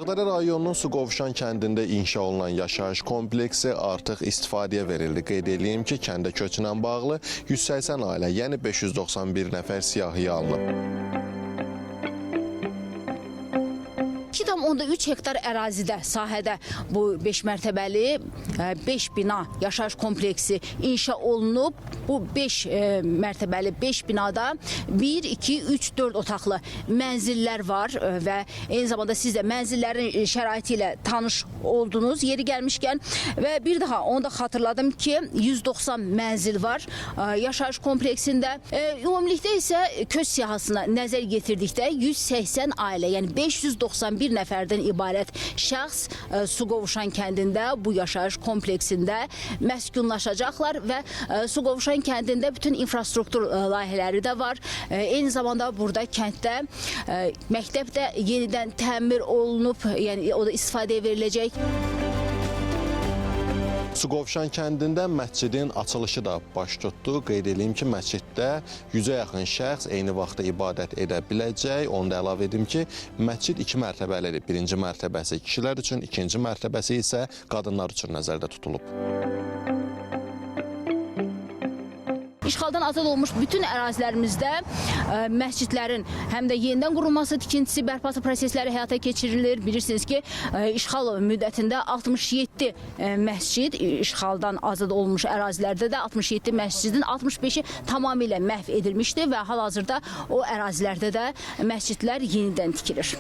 Ağdərə rayonunun Suqovuşan kəndində inşa olunan yaşayış kompleksi artıq istifadəyə verildi. Qeyd eləyim ki, kəndə köçünən bağlı 180 ailə, yəni 591 nəfər siyahıya alınıb. 2,3 hektar ərazidə, sahədə bu 5 mərtəbəli 5 bina yaşayış kompleksi inşa olunub. Bu 5 mərtəbəli 5 binada 1, 2, 3, 4 otaqlı mənzillər var və eyni zamanda siz də mənzillərin şəraiti ilə tanış oldunuz yeri gəlmişkən və bir daha onu da xatırladım ki, 190 mənzil var yaşayış kompleksində. Ümumilikdə isə köç siyahısına nəzər yetirdikdə 180 ailə, yəni 591 nəfərdən ibarət şəxs Suqovuşan kəndində bu yaşayış kompleksində məskunlaşacaqlar və Suqovuşan kəndində bütün infrastruktur layihələri də var. Eyni zamanda burada kənddə məktəb də yenidən təmir olunub, yəni o da istifadəyə veriləcək. Suqovuşan kəndində məscidin açılışı da baş tutdu. Qeyd eləyim ki, məsciddə 100-ə yaxın şəxs eyni vaxtda ibadət edə biləcək. Onu da əlavə edim ki, məscid iki mərtəbəlidir. Birinci mərtəbəsi kişilər üçün, ikinci mərtəbəsi isə qadınlar üçün nəzərdə tutulub. İşğaldan azad olmuş bütün ərazilərimizdə məscidlərin həm də yenidən qurulması, tikintisi, bərpası prosesləri həyata keçirilir. Bilirsiniz ki, işğal müddətində 67 məscid işğaldan azad olmuş ərazilərdə də 67 məscidin 65-i tamamilə məhv edilmişdi və hal-hazırda o ərazilərdə də məscidlər yenidən tikilir.